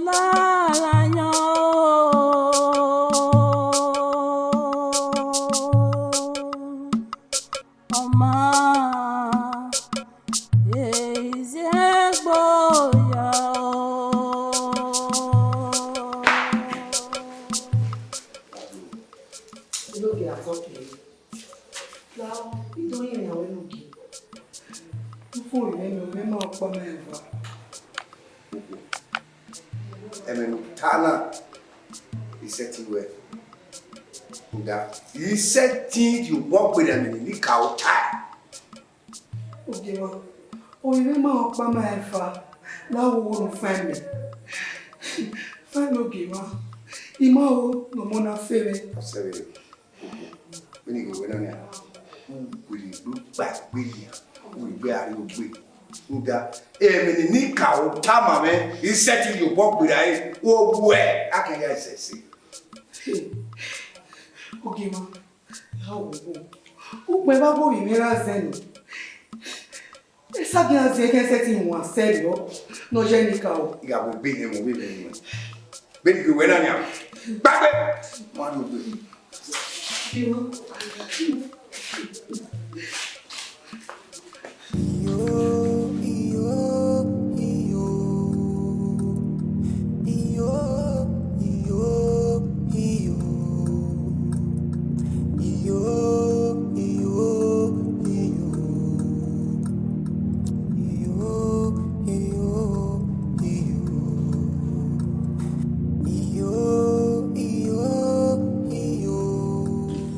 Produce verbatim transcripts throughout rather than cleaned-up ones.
Lala yan o, ọma eziegbo ya o. Enogie, I talk to you. Lao, I do hear ya wẹ Enogie. Ufo rẹ mẹ, mẹ ma ọkpa mẹ eva. Ẹmwẹ ne u ta na, I sẹtin wẹ. Rhunmwuda, I sẹtin rhie obọ gberra ẹmwẹ ne Enikaro ta. Ogie mwa, ovbi mwẹ ma ọkpa mẹ eva, ne a wo owọ ne u fan mẹ. Fan Enogie mwa, I ma ho ne ọmọ na fe mwẹ. Ọ sẹ vberriọ. Vbene I ghe wẹ na nian, u wiri egbe gba egbe nian, u wiri egbe gha rrie ogbe. Rhunmwuda, ẹmwẹ ne Enikaro tama mwẹ, I sẹtin rhie obọ gberra ẹre, ovbuẹ, a kan ya ẹsẹse. Ogie mwa, a wo wo. Ugbẹn vbe a gbe ovbi mwẹ ra zẹ nọ. Esagiẹn a zẹ khẹ sẹtin wan sẹrriọ ne ọ ye Enikaro. I gha wẹ egbe nẹ, mu vbe mwẹ. Vbene I ghe wẹ na nian, gbagbe. Ma do gbe.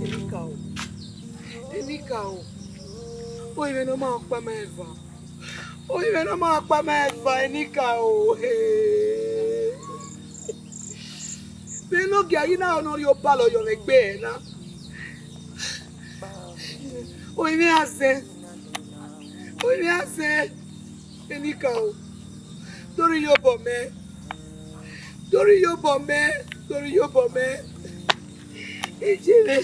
Enikaro, Enikaro, ovbi mwẹ ne ọ ma ọkpa mẹ eva. Ovbi mwẹ ne ọ ma ọkpa mẹ eva, Enikaro. Vbene Enogie ghi na ne ọ rhie obalọ yọ mwẹ egbe ẹre na. Ovbi mwẹ a zẹ. Ovbi mwẹ a zẹ. Enikaro, do rhie iyobọ mẹ. Do rhie iyobọ mẹ. Do rhie iyobọ mẹ. Ijere.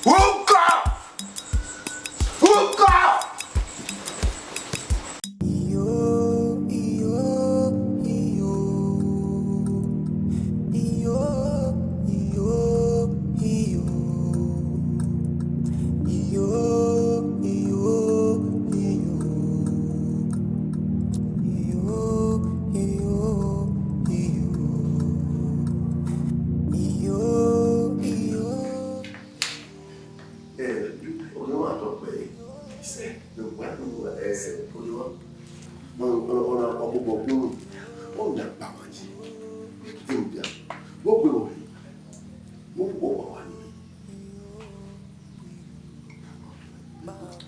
Uka! Uka! Eh, ọmọ wa tọ pẹ. Sẹ, no, wa no, eh, ọmọ wa. Ọmọ, ọmọ, ọmọ, ọmọ bọ gbọmọ. Ọ na gba wa ji. Wẹ kide mu dia. Wọ gbe wọ. Wọ wọ wa wa ni.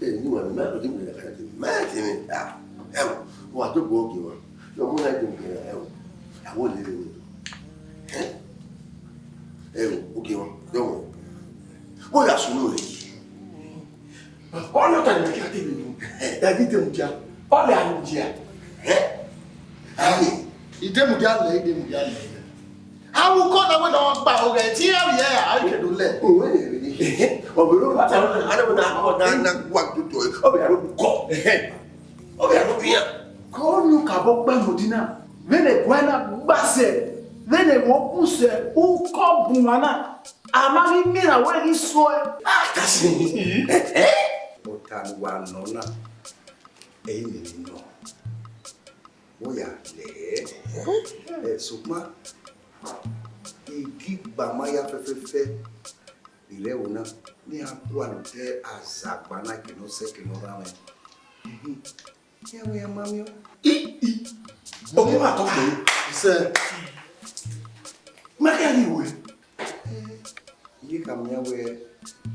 Eh, ni wa ni ma ko di mu ya ka ti. Ma ti ni. Ah, ẹ wo. Wa to gbo oge wa. Yo mo na di mu ya, ẹ wo. Awo le le ni. Eh? Ẹ wo, oge wa. Yo mo. Wo ya sunu re. Ọnọta ni kí a te mi nù. Ẹ ghi te mu dia. Ọ lẹ a mu dia. Ẹ? Ayi. Ide mu dia lẹ, ide mu dia lẹ. Awu kọ na wẹ na wa gba oghẹ ti a ri ẹ a ke do lẹ. Owe ye re. Ọ bẹ ro ba ta na, a na wẹ na kọ na na gua tutu. Ọ bẹ ro kọ. Ọ bẹ ro bian. Kọ nu ka bọ gba mo di na. Vbene ẹguae na gba sẹ, vbene ẹmwẹ ọ bun sẹ, ukọ bun wa na. A ma ghi miẹn na wẹ ghi suẹ. A ka si. Ọta ne uwa nọ na, ẹ i nene nọ. Wẹ ya lẹ. Ẹ, sokpan, igigbama ya fẹfẹfẹ, rhirẹ ẹvbo na, ne iran gualọ otọ azagba na, eke ne ọ sẹ, eke ne ọ rran mwẹ. Iran wẹ iran ma miẹn. I, i, omi ma tọ fẹ. Sẹ. Ma kẹ ni wẹ. Iye Tama iran wẹẹ,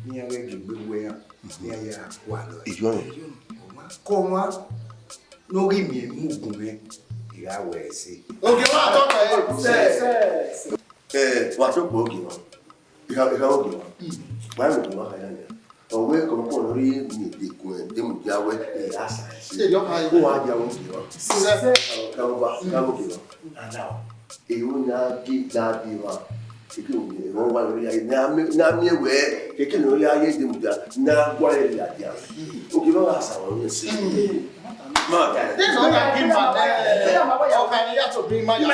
ne iran ghẹ gie egbe wẹ iran, ne iran ya kua lọ. Iyọnrẹn. Ọ ma kọ ọmwa ne ọ ghi miẹn mugun mwẹ, I gha wẹ ẹse. Ogie wa tọ kẹ. Ẹ, wa tọ kpẹ Ogie wa. I gha, I gha Ogie wa. Wa rẹn Ogie wa kha ya nia. Ọ wẹ kọmọkọmọ ne ọ rhie miẹn dekun ẹdẹ mudia wẹ, ẹ, a sa ẹse. Ẹ, yọ kha. Ko wa dia Ogie wa. Sẹ. Ka wa, ka Ogie wa. Ana. Ero ne a ghi da bi emwa, keke ne ọ wa rhie ya ye, ne a miẹn, ne a miẹn wẹẹ, keke ne ọ ya ye de mudia, ne a gualọ rhie ya dia. Ogie ne ọ gha sa ọmwa ni ẹse. Ma ta. This one I give my dad. Ọkhan ya to be my dad.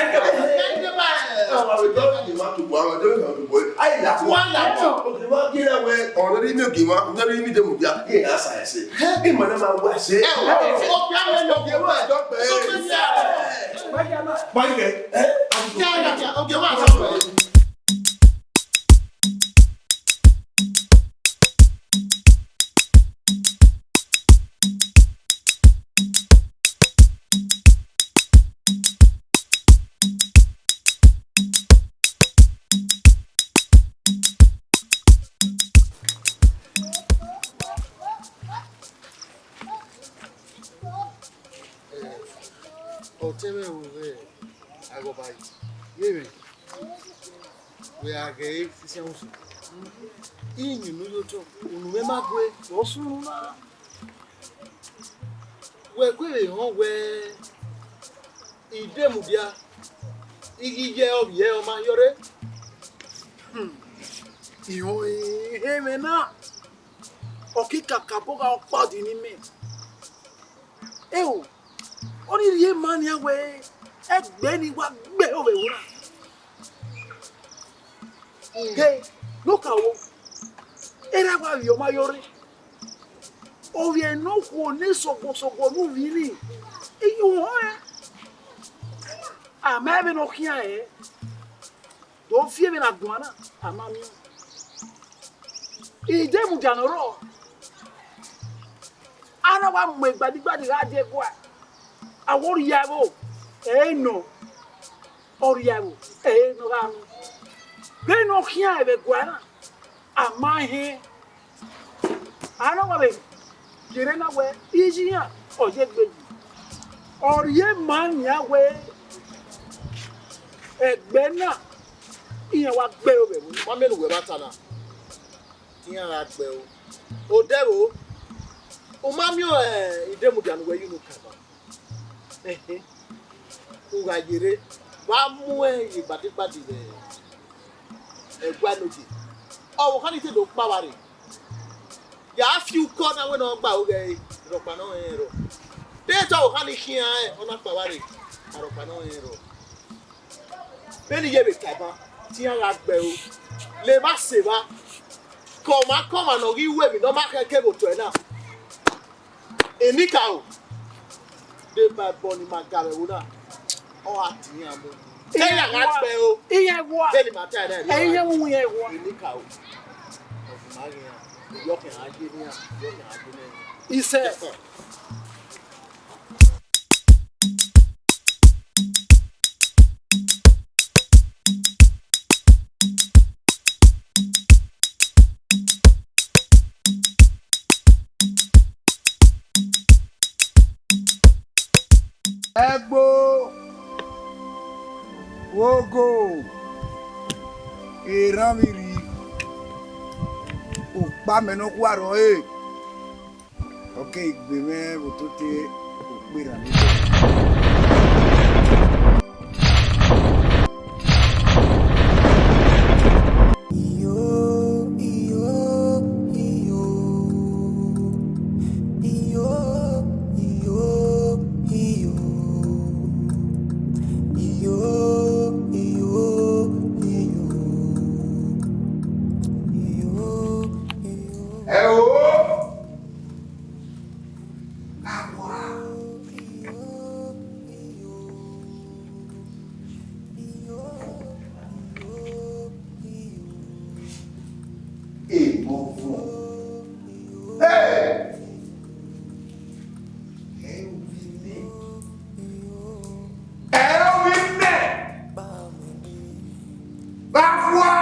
Ọmwa vbe dọlọ ni ma to gua, ọmwa vbe dọlọ ni ma to gua. Ayi la ko. Wa la ko. Ogie wa gele wẹẹ, ọmwa ne ọ rhie miẹn Ogie wa, ne ọ rhie miẹn de mudia, iran ya sa ẹse. Ima na ma wa ẹse. Ẹ, Ogie wa dọ kpẹ. Ọtẹn mwẹ vbe aghọba ye mwẹ, wẹ a ghẹ ẹre sisian usun. Iyẹn unu ye otọ, unu mwẹ ma gue, ọ sunu na. Wẹ gu vbe họn wẹẹ, I de mudia, I ghi ye ọvbiẹ ọ ma hiọrre. Hmm. Ihọn ehe mwẹ na, ọ ke kakabọ gha ọkpa ọdin ne imẹ. Eo, ọ ni rhie ma nian wẹẹ, ẹgbẹ ni wa gbe ovbe ẹvbo na. Ghe, ne okaro, erha wa vbiẹ ọ ma hiọrre. Ovbi ẹre ne okhuo ne sọguọsọguọ ne uvbi ni, iye uhọnrẹn. A ma vbene ọ khian ẹre, do fi vbene a guan na, a ma miẹn. I de mudia ne ọ rrọọ, a na wa mu egbadigbadi gha die ẹguae, a wo rhie ẹvbo, ẹre nọ, ọ rhie ẹvbo, ẹre nọ gha ru. Vbene ọ khian ẹre vbe ẹguae na, a ma hẹn. A na wa vbe yerre na wẹẹ, iye iran ọ ye egbe yi. Ọ rhie ma nian wẹẹ, ẹgbẹ na, iran wa gbe ẹre vbe ẹvbo. Ma miẹn ne uwẹ vbe ta na, iran gha gbe ẹre o. Odẹ vbo, u ma miẹn, ẹ, I de mudia ne uwẹ ye unu kan ba. Ẹhẹn. U gha yerre, wa mu ẹn ye egbadigbadi vbe ẹguae ne ogie. Ọvbokhan ni te do kpa vba rre. Ya fi ukọ na wẹ ne ọ gba aro ghẹ ẹre, rhọkpa ne ọ rẹnrẹn rrọọ. De te ọvbokhan ni khian rẹn, ọ na kpa vba rre, a rhọkpa ne ọ rẹnrẹn rrọọ. Vbene I ye vbe ta ban, te iran gha gbe ẹre o. Le emwa sẹ evba, ke ọmwa ke ọmwa ne ọ ghi ru emwi ne ọ ma khẹke vbe otọ ẹre na. Enikaro, deba ẹbọ ne ima ga vbe ẹvbo na, ọ gha tie iran mu. Te iran gha gbe ẹre o. Iran ẹwa. Vbene ima ta ẹre na, iran ẹwa. Enikaro, ọ ghi ma ghe iran, iyọkẹn a ye ne iran, iyọkẹn a ye ne iran. Isẹ. Ẹgbo, ogo, erhanmwirri, okpamẹ ne ọ khua rrọọ ẹre. Ọ keghi gbe mwẹ vbe ototọ ukperra ni. Iyo, iyo, iyo. Iyo, iyo, iyo. Iyo, iyo, iyo. Iyo, iyo. Ẹ o! Awa! Emọ vuọn. Hey! Ẹ i ru imẹ. Ẹ i ru imẹ. Vbe a fua!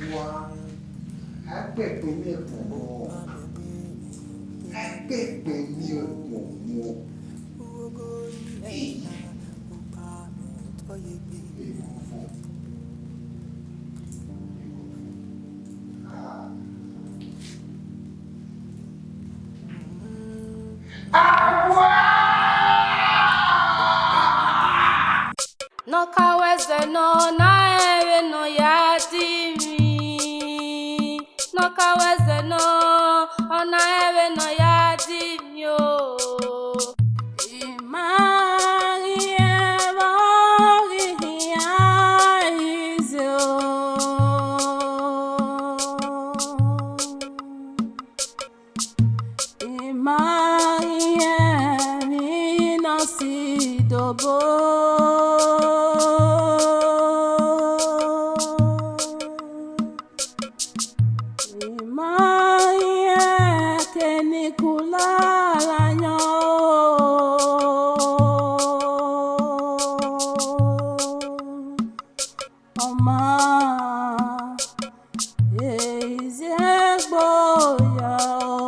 Wa, a kpẹkpẹ miẹn kpọnmwọ, a kpẹkpẹ miẹn kpọnmwọ. Eyi. Eyi. Ah. Awa! Nọ ka wẹ ẹzẹ nọ, ọ na rẹn vbene ọ ya di emwi. Nọ ka wẹ ẹzẹ nọ, ọ na rẹn vbene ọ ya di emwi o. I ma ghi rẹn vbe ọ ghi khian ize o. I ma ghi rẹn emwi ne ọ si dobo. I ma ghi rẹn ke ne I ku la gha yan o. Ọ ma, e iziẹn gbe oya o.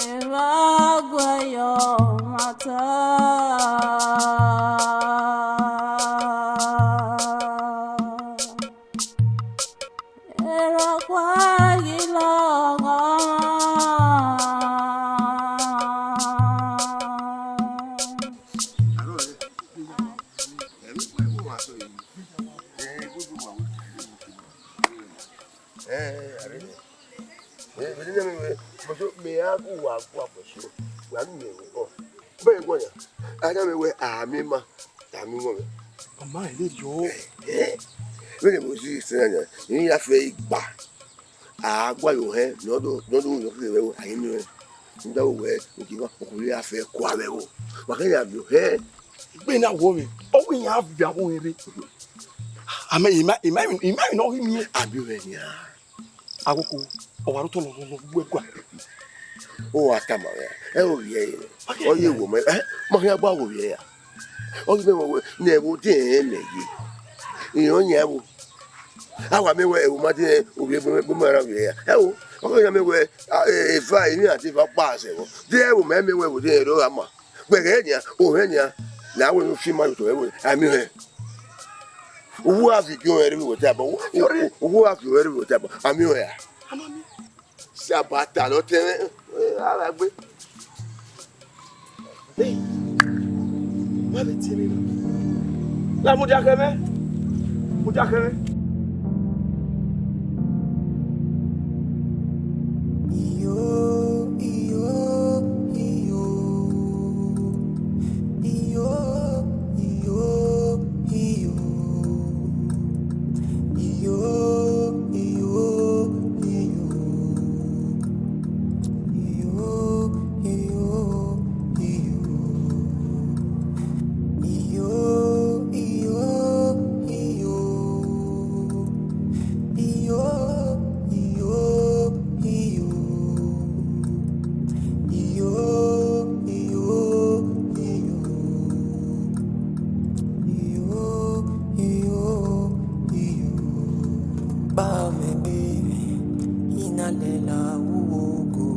Evba guẹ yọ ọmwa ta. Erha ọkpa ghi lọghọ ọmwa. Ẹ, ẹ, ẹ, vbene mẹ wẹ, mẹ a gu uwa gua fẹsio, wa miẹn vbe obọ. Bẹghe guan yan, a na mẹ wẹ a miẹn ima, a miẹn uwọnmwẹ. Ọ ma rẹn vberriọ. Vbene Mosis sẹ na yan, emwi ya fẹ igba. A gua ye ohẹn ne ọ do, ne ọ do, ne ọ keghi vbe ẹvbo, a i miẹn ọnrẹn. Rhunmwuda wẹ, ogie mwa, okhuo ya fẹ kua vbe ẹvbo. Wa khẹ ya miẹn ohẹn. Egbe na wo mwẹ, ọ wẹ iran viọ avbe ohẹn rre. A ma, ima, ima, ima emwi ne ọ ghi miẹn. A miẹn ohẹn nian. Aghoko, ọ wa rre otọ lọlọlọ vbe uwu ẹguae. Ọ wa tama mwẹ, ẹ, ovbi ẹre, ọ ye wo mẹ, ẹ, ma khian gba wo ovbi ẹre ra? Ọ ghi mẹ wẹ ne ẹvbo de rẹn mẹ ye, irẹn ọ yan ẹvbo. A wa mẹ wẹ ẹvbo ma de rẹn ovbi ẹre, ẹvbo ma rẹn ovbi ẹre ra? Ẹ o, ọ ghi ya mẹ wẹ, a, e, eva, emwi a te eva kpa sẹ vbọ. De ẹvbo mẹ mẹ wẹ ẹvbo de rẹn rre ọ gha ma. Gbẹghẹ nian, ohẹn nian, ne a wẹ ne u fi ima ye otọ ẹvbo, a miẹn ohẹn. Uwu a fi igiọnmwẹ rre vbe otọ abọ, uwu a fi ohẹn rre vbe otọ abọ, a miẹn ohẹn ra? Sabata ne ọ tẹn mwẹ, a gha gbe. Hey, ma vbe tie mwẹ na. La mudia khẹ mwẹ, mudia khẹ mwẹ. Iyo, iyo, iyo. Iyo, iyo, iyo. Iyo, iyo, iyo. Iyo, iyo, iyo. Iyo, iyo, iyo. Iyo, iyo, iyo. Iyo, iyo, iyo. Iyo, iyo, iyo. Ba mẹ biri, I na lẹla uwu ogo.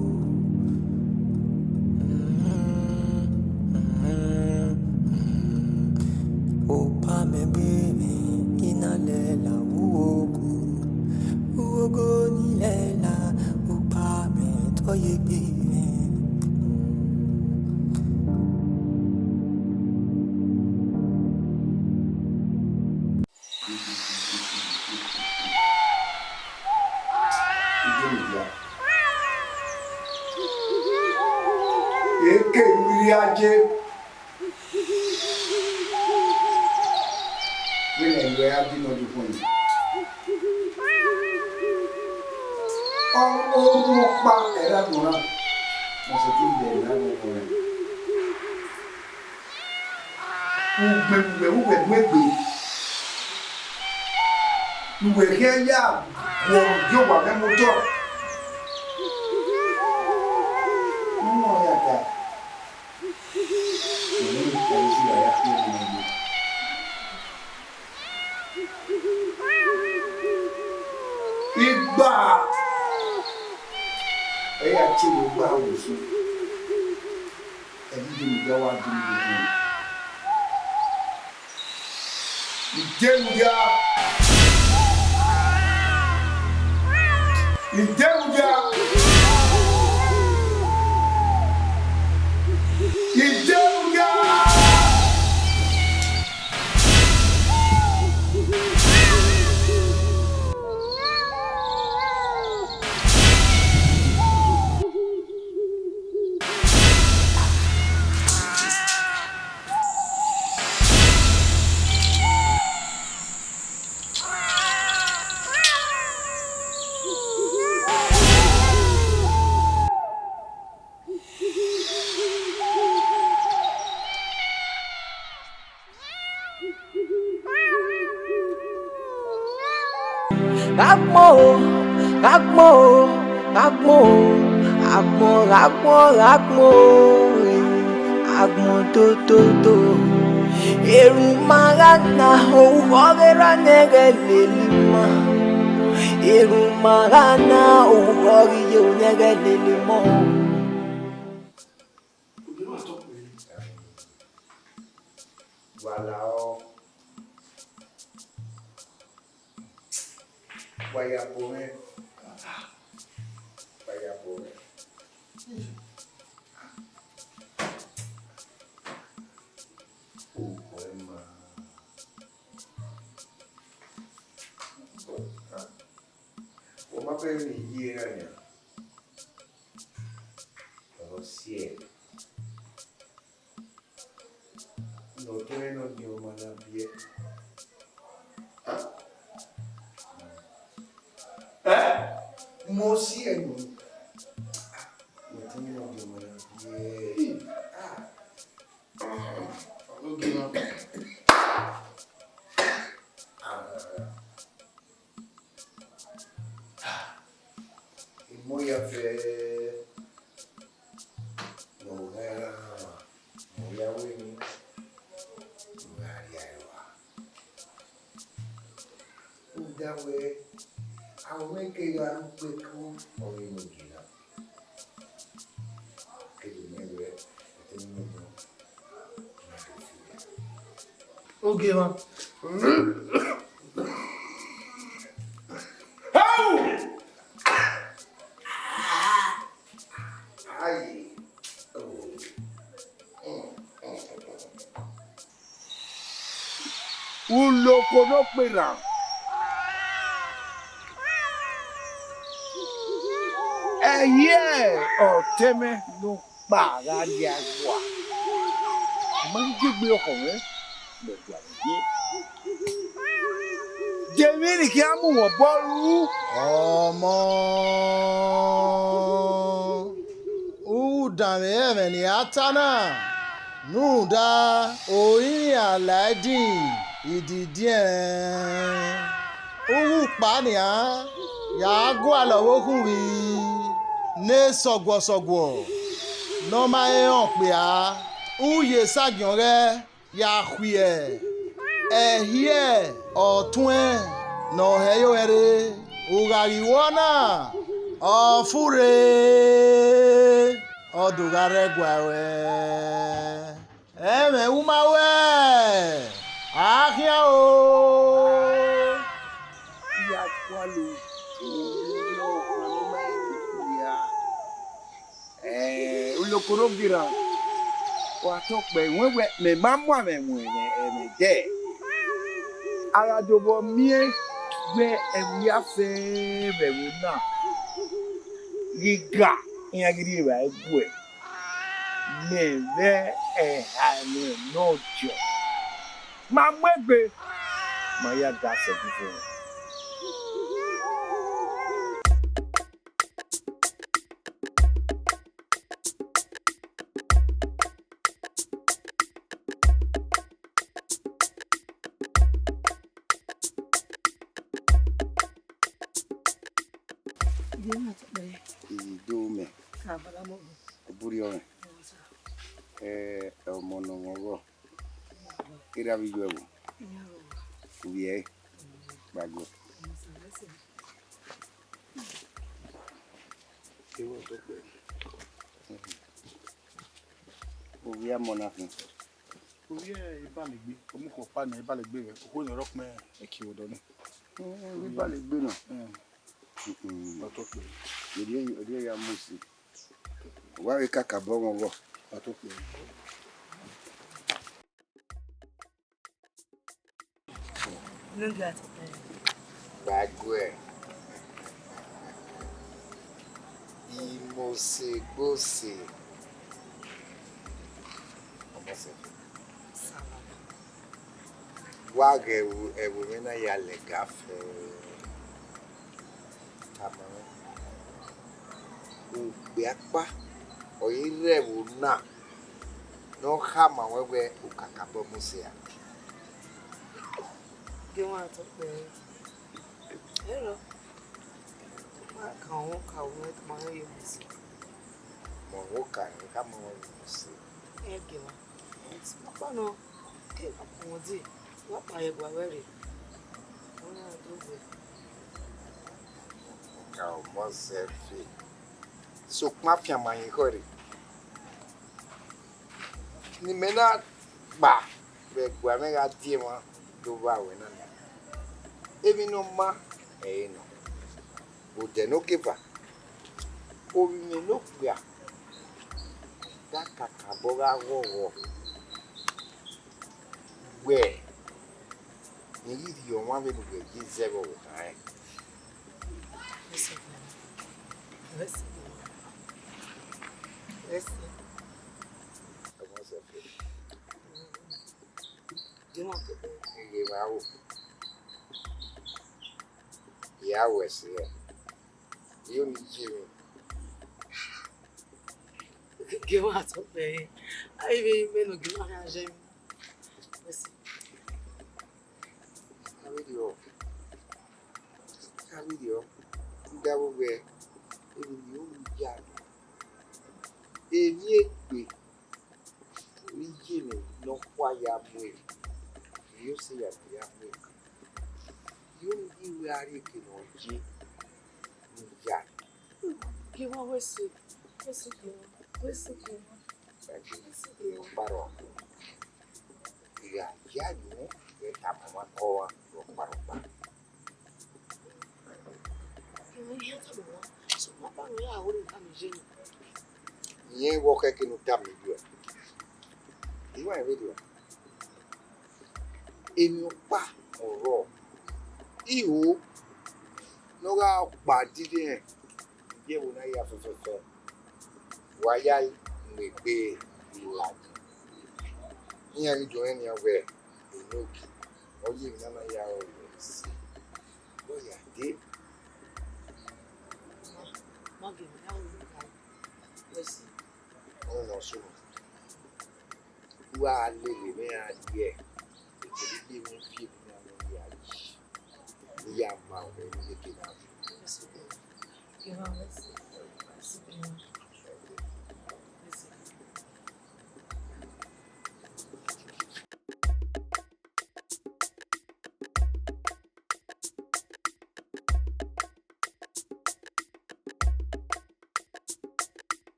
Opa mẹ biri, I na lẹla uwu ogo. Uwu ogo ni lẹla, opa mẹ tọ ye biri. Eke rhirhi aye. Vbene ẹre a di nọ ye ukpọn yi. Ọ, orhunmwu ọkpa ẹre a gbọnrẹn. Mose te lẹ ẹre a gbọnrẹn. Ugbẹn uwẹ, uwẹ mu egbe. Ne uwẹ khian ya guọghọ gie owa mwẹ mu otọ. Uwẹ ọ ya ga. Uwẹ ne uwẹ si ya ya khian. Ẹdẹ ne I ya wa di ne I de. I de mudia. I de mudia. I de mudia. Gha gbọn o, gha gbọn o, gha gbọn o, agbọn, gha gbọn, gha gbọn o, agbọn to to to. Erhunmwu ma gha na, orukhọ ghe ra ne ẹghẹ lele ima. Erhunmwu ma gha na, orukhọ ghi ye ne ẹghẹ lele ima. Wa la ọ. Wa ya bọ mwẹ. Wa ya bọ mwẹ. Orukhọ ima. Ọ ma bẹghe ne I ye ra nian. Ọ si ẹe. Ne ọ tẹn mwẹ ne ọ yin ọmwa na biẹ. Ẹ? Mo si ẹe nọ. Ne ọ tẹn mwẹ ne ọ yin ọmwa na biẹ. Oge na. Imo ya fẹ ne ọ gha ra mwa, ne ọ ya wẹ emwi, ne ọ gha rhie ẹre rua. Rhunmwuda wẹẹ, a wẹ ke gha ru kpeko ọghe imogie na. Kevbe mẹ wẹẹ, ẹdẹ ne ọ nọ, ọ na do fi ya. Ogie mwa. Aye. Uloko ne okperhan. Ẹhiẹ ọtẹn mwẹ nọ. Kpa gha rria ẹguae. A ma ghi gie egbe ọkhọ mwẹ, mẹ gualọ ye. De emwi ne I khian mu mwẹ obọ ru? Ọmọ, u danmwehọ ẹmwẹ ne I ra ta na, rhunmwuda orinmwi alaidin ididiẹnrẹn. Uwu kpa nian ya gualọ ọvbokhan uvbi ne sọguọsọguọ ne ọ ma he họn okpia, u ye esagiẹn ọghọe ya khuiẹ ẹhiẹ ọtuẹn ne ọ hẹ ye owẹ rre. U gha ghi wọọ na, ọ furre, ọ do gha rre ẹguae ruẹ. Ẹmwẹ u ma wẹ, a khian o. I ya gualọ owa ọkhan ne ọ ma rẹn ne okhuo hia. Ẹẹn, Uloko ne Ogerhan, wa tọ kpẹ, wẹ wẹ mẹ ma mu amwẹ mu ẹmwẹ, ẹmwẹ dẹ. A gha dobọ miẹn wẹ ẹvbo hia fẹẹrẹ vbe ẹvbo na ghi ga, iran ghi rri evbare guẹ. Mẹ vbe ẹhaẹmwẹ ne ọ jọ, ma mu egbe, ma ya ga sẹ ẹdẹ fo. Iye na tọkpẹ. Iye do mẹ. Ka bala mo. Oburu ọmọ. Ẹ, ọmọ ne ọ mwẹ ọghọ. Erha vbe iyuẹ vbo? Uvbi ẹre. Gbagbọ. Kevbe ọtọkpẹ. Ovbi amọ na khin. Ovbi Ebalegbe, ọmọ ukhọ ọkpa nẹ Ebalegbe vbe okhuo ne ọ rre ọkpẹn ẹki vbe odọ nẹ. Mm, Ebalegbe nọ. Mm. Mm-mm. Ọ tọ kpẹre. Erriọ, erriọ ya mu si. Wa vbe kakabọ mwẹ ọghọ. Ọ tọ kpẹre. Gba guẹ. Imosegbose. Ọmọ sẹ. Wa ghẹ ẹvbo, ẹvbo mwẹ na ya lẹga fẹẹrẹ. Tama mwẹ. Okpia ọkpa ọre I rre ẹvbo na ne ọ khama ruẹ wẹẹ u kakabọ mu sẹ a. Gie mwa tọ kpẹre. Ẹrọ, ma kan uhunmwu ka ruẹ, ma rẹn ye mu sẹ. Ma uhunmwu ka ruẹ, ka ma ruẹ ye mu sẹ. Ẹ gie mwa. Sokpan nọ, ke a khuọnmwi dee, wa kpa ye ẹguae ruẹ rre. Ọ na do wẹ. Ka ọmọ sẹ fi. Sokpan afianma hin ekhọe rre. Ne imẹ na kpa vbe ẹguae mwẹ gha die emwa do vba ruẹ na nia. Emwi ne ọ ma, ẹre nọ. Odẹ ne okeva, ovbi mwẹ ne okpia, gha kakabọ gha ghọghọ wẹ, ne I ghi rhie ọmwa vbene uwẹ ye zẹ vbe ọvbokhan rẹn. Ọmọ sẹ fi. Ghe mwa ru. I ya ru ẹse rẹ. I yo ni ye mwẹ. Gie mwa tọ kpẹre. A i vbe imẹ ne gie mwa khian ye mwẹ. Avbe rriọ, avbe rriọ, I gha vbe wẹ, emwi ne I ru ya nọ, emwi egbe ne I ye mwẹ nọkhua ya mu emwi, I yo sẹ ya ya mu emwi. I yo ni ghi wẹ a rrie eke ne ọ ye ne I ya. Gie mwa wẹ ẹse, wẹ ẹse gie mwa, wẹ ẹse gie mwa, wẹ ẹse gie mwa. Kparọ. I gha ya yu vbe tama ọmwa ke ọmwa rhọkpa rhọkpa. Gie mwa hia tama ọmwa, sokpan ọkpa ne ọ ya ru ne tama iye nẹ. Rẹn vbe ọ khẹke ne u tama iye. I wa vberriọ. Emwi ọkpa ọrọre, I ho ne ọ gha kpa dide rẹn, iye ẹvbo na hia fẹfẹfẹ, wa ya mu egbe ladian. Iran ghi do rẹn nian wẹẹ, enogie, ọ ye emwi ne a na ya rẹn ẹse, ọ ya dee. Ma gie mwẹ ya ru ne I tama ẹse. Ọnii ne ọ sunu. U gha lele mwẹ ra rrie, ekẹdẹ iye mwẹ fi emwi na ne I ya yi, ne I ya ma ruẹ ne I ke na ru.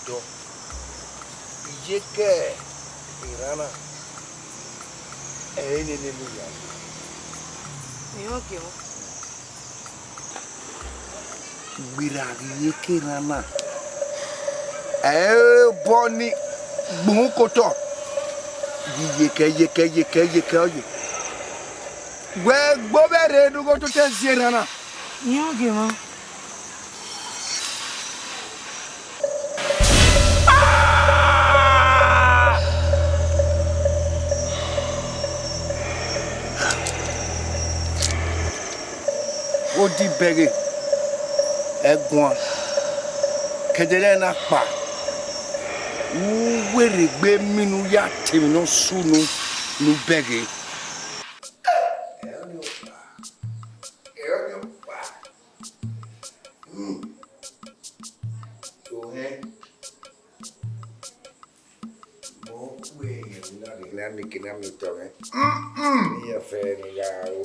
Odọ, iyeke erhan na, ẹre nene ne u ya. Erhan ogiẹmwẹ. Gberra ghe iyeke erhan na, ẹ i re obọ ni gbe uhunmwu ke otọ. Iyeke, iyeke, iyeke, iyeke ọ ye. Wẹ gbe ovbi ẹre ne u ghe ototọ zie erhan na. Iran gie mwa. Odibẹghe, ẹguan, kẹdẹrẹ na kpa, u werriegbe minu ya te emwi ne ọ sunu ne u bẹghe. Ẹrọ ni ọkpa, ẹrọ ni ọkpa. Hmm. Ohẹn. Mọ ku ẹyẹn ne a ghi na miẹn eke na miẹn otọ mwẹ. Hmm, hmm. Iran fẹẹrẹ ne I gha ru.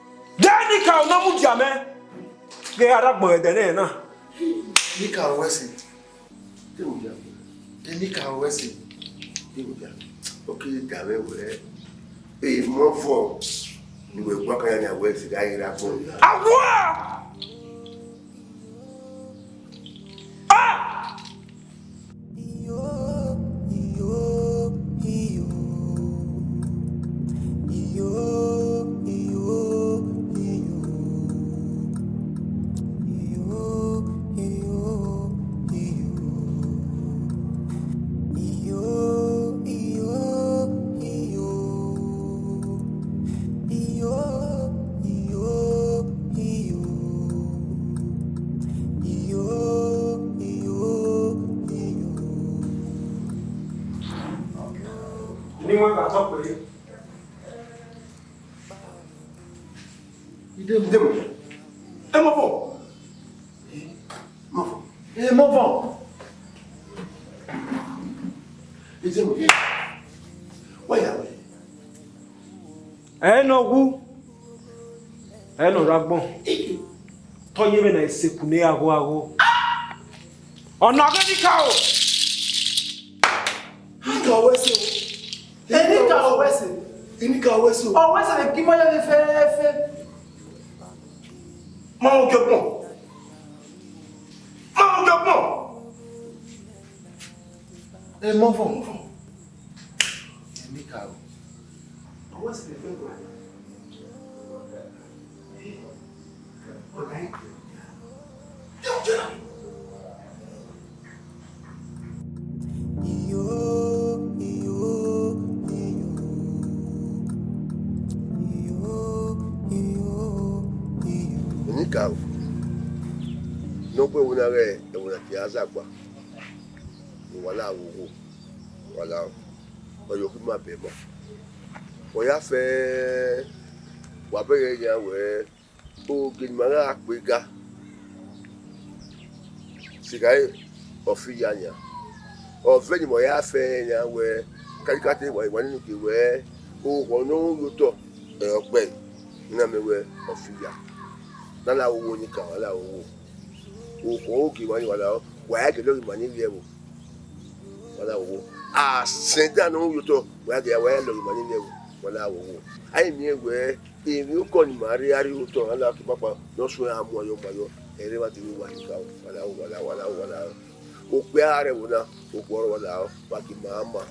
De nika ọ na mudia mẹ, ghe a rre agbọn ẹdẹ nẹ na. Nika ruẹ ẹse. Te mudia. De nika ruẹ ẹse. Te mudia. Ọ keghi da mwẹ wẹẹ, emọ ọvọ ne uwẹ gua kan ya nia wẹẹ sẹ gha ghi rre agbọn. Awa! Ah! Ni wẹ gha tọ kpẹre. Idemu. Idemu. Emọvọ. Emọvọ. Emọvọ. Idemu. Wẹ ya wẹ. Ẹ nọ wu. Ẹ nọ rre agbọn. Tọ ye vbe na iseku ne agho agho. Ọna ghe ni ka o. Nika wẹ sẹ o. Enika wẹ sẹ. Enika wẹ sẹ o. Ọ wẹ sẹ vbe gimọ ya vbe fẹẹfẹ. Ma mu ogiọgbọn. Ma mu ogiọgbọn. Emọvọ. Enika o. Ọ wẹ sẹ vbe gimọ ya. Enika o, ne ọ gbe ẹvbo na ghe ẹvbo na tie azagba, ne uwa la vbe ogho, uwa la, ọ yọ khin ma bẹ ma. Ọ ya fẹ, wa bẹghe yan wẹ, ogie ne ima gha kpe ga, sirra ọfi ya nian. Ọ vẹ ne ima ya fẹ nian wẹ, katikati wa, wa nene ugie wẹ, okhọ ne ọ ru ye otọ, ẹ, ọ gbe ẹre, ne a miẹn wẹ ọfi ya. Ne a la vbe ogho ni ka, a la vbe ogho. Okhọ ogie emwa ni wa la, wa ya gie lọghe ima ni vbiẹ ẹvbo, wa la vbe ogho. Asẹnda ne ọ ru ye otọ, wa ya gie, wa ya lọghe ima ni vbiẹ ẹvbo, wa la vbe ogho. A i miẹn wẹ, emwi okọ ne ima rhie, a rhie otọ, a la ke kpakpa, ne ọ suẹn a muan yọ, muan yọ, ẹre mwa te vbe wa ni ka, wa la vbe ogho, wa la, wa la, wa la. Okpia a rre ẹvbo na, okhuo ọre wa la, wa gie ima ma.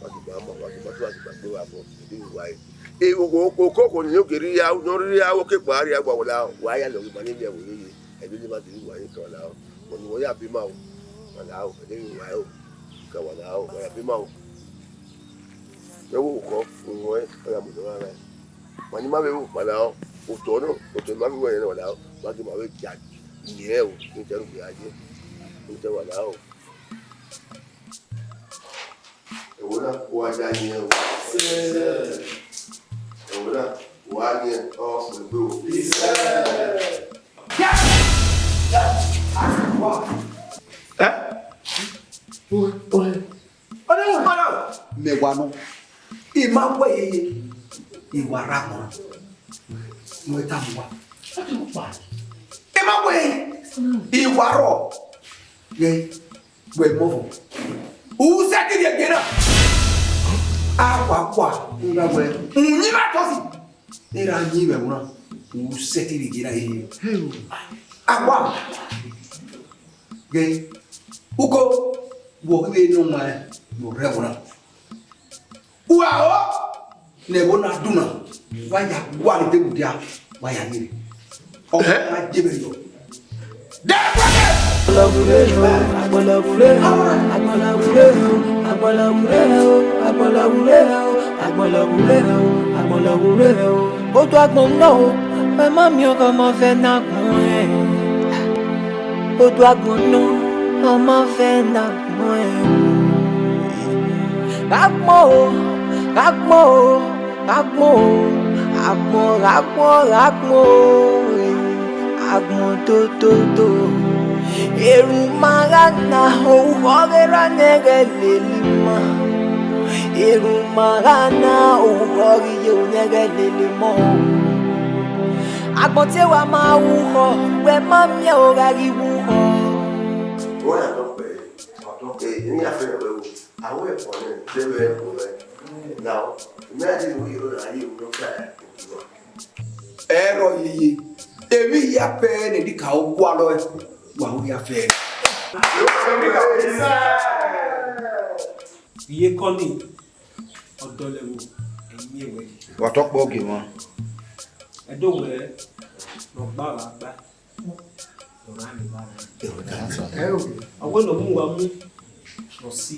Wa gie ima ma, wa gie ima, wa gie ima gbe vbe abọ, ede vbe uwa re. E, okhuo, okhuo, okhuo ne ọ gele rhie, ne ọ rhie, okekpa rhie, wa la, wa ya lọghe ima ni vbiẹ ẹvbo yeye. Ẹdẹ ne ima te vbe wa ni ka, wa la, wa ni, wa ya be ima o. Wa la, ẹdẹ vbe uwa re o. Ka wa la, wa ya be ima o. Ẹ wo orukhọ, uhunmwu ẹre, ọ ya mu nọ gha ghae. Ma ni ma vbe ru, wa la, otọ nọ, otọ ne ima vbe ru ẹre nọ, wa la, wa gie ima vbe gia, iyẹn o, ne I te ru gbe a ye, ne I te, wa la o. Ẹvbo na, wa da iyẹn o. Ẹvbo na, wa iyẹn, ọ fẹ gbe o. Ẹ? Mẹ wa nọ. I ma wẹ yeye, I wa rre agbọn na. Wẹ tama uwa. I ma wẹ yeye, I wa rrọọ. Ye, wẹ mọ vbọ. U sẹtin rhie gie na. Akua kua, u na wẹ, u yin ima tọ si. I ra yin vbe ẹvbo na. U sẹtin rhie gie na yeye. Akua. Ghe, uko, vbe ọ ghi vbe nọ ọmwa ne ọ rre ẹvbo na. Uwa ho ne ẹvbo na dun na, wa ya gualọ idemu dia, wa ya rrie. Ọ ma je vbe yọ. Dẹ gualọ! Agbọlọghure o, agbọlọghure o, agbọlọghure o, agbọlọghure o, agbọlọghure o, agbọlọghure o, agbọlọghure o. Otu agbọn nọ o, wẹ ma miẹn ọghọmọ vbe ẹna agbọn ẹn. Otu agbọn nọ, ọmọ vbe ẹna agbọn ẹn. Gha gbọn o, gha gbọn o, gha gbọn o, agbọn, gha gbọn, gha gbọn o, agbọn toto. Erhunmwu ma gha na, orukhọ ghe ra ne ẹghẹ lele ima. Erhunmwu ma gha na, orukhọ ghi ye ne ẹghẹ lele ima o. Agbọn tie wa ma ru ukhọ, wẹ ma miẹn o gha ghi ru ukhọ. Wẹ ya tọ kpẹre, ọ tọ kpẹre, emwi ya fẹrẹ wẹ ru, a wẹ ẹbọ nẹ, de vbe ẹbọ rẹ. Now, imagine we you na ye ru nọ ka. Ẹrọ yeye, emwi ya fẹrẹ ne Enika gualọ ẹe, wa ru ya fẹrẹ. Iye kọ ni, ọ dọlẹ vbo, ẹ miẹn wẹ. Wa tọ kpọ gie mwa. Ẹdẹ wẹ, ne ọ gba gha gba. Ọ wẹ ne ọ mu wa mu, ọ si,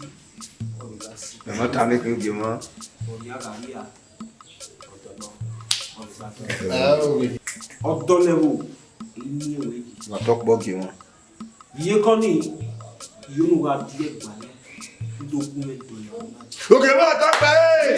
ọ ghi gha si. Ẹ ma ta ne khin gie mwa. Ọ ya gha ya, ọ dọlọ, ọ ghi gha dọlọ. Ọ dọlẹ vbo, ẹ miẹn wẹ. Wa tọ kpọ gie mwa. Iye kọ ni, iye unu gha die gbalẹ. Udo gu mwẹ do ya. Okay, ma ta kpẹre.